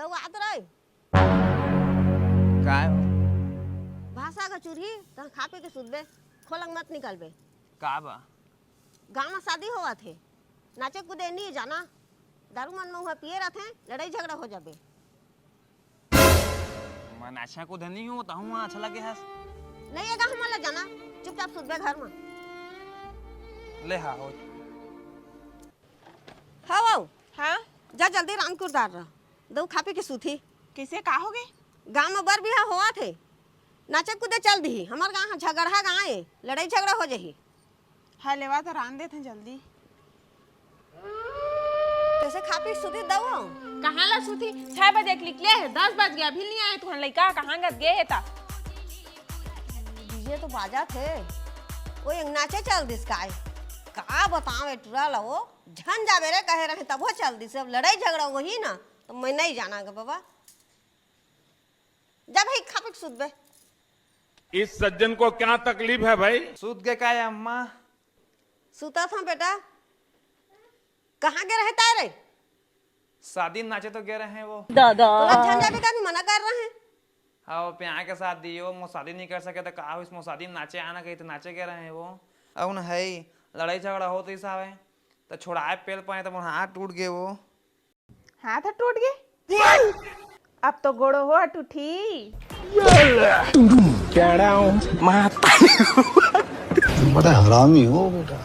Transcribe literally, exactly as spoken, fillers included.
तउ आत रहे। काय? भाषा का चुरही, तह खा पी के सुतबे, खोलंग मत निकलबे। का बा? गांव में शादी होवत हे, नाचे कूदे नहीं जाना, दारू मन में हुआ पिए रहते, लड़ाई झगड़ा हो जाबे। मैं नाचा कूदे नहीं हूँ, तहूँ अच्छा लगे हस। नहीं एगा हमन ला जाना, चुपचाप सुतबे घर में। ले हा हो। हाँ बाऊ, हाँ। जा जल्दी रांध कुरदार रह, दऊ खा पी के सूती। कैसे का हो गए? गांव में बर बिहा होवत हे, नाचे कूदे चल दिही। हमर गांव ह झगड़हा गांव ए, लड़ाई झगड़ा हो जही। हाँ लेवा तो रांध देथे जल्दी। कैसे खा पी सूती दऊ? कहाँ ला सूती? छह बजे के निकले हे, दस बज गया, अभी नहीं आए तुहन लइका, कहाँ गत गए हे ता? डीजे तो बाजा थे, वो एक नाचे चल दिस काय? का बताओ ए टुरा ला, वो झन जाबे रे कहे रहे, तब वो चल दिस। अब लड़ाई झगड़ा वही ना, तो मैं नहीं जाना गे बाबा। जा भाई खा पी के सूतबे। इस सज्जन को क्या तकलीफ है भाई? सूत गे काय अम्मा? सुता था बेटा, कहाँ गे रहे ताय रे? शादी में नाचे तो गे रहे वो। तोला झन जाबे का नहीं मना कर रहे हैं। हाँ, वो प्यार के साथ दियो, वो शादी नहीं कर सके तो का होइस, वो शादी में नाचे आना कही तो नाचे गे रहे वो। अब न है लड़ाई झगड़ा होत रहिस हवे, तो छोड़ाए पेल पाए तो मोर हाथ टूट गए वो। हाथ टूट गए। अब तो गोड़ो हो टूटी। बड़ा हरामी हो बेटा।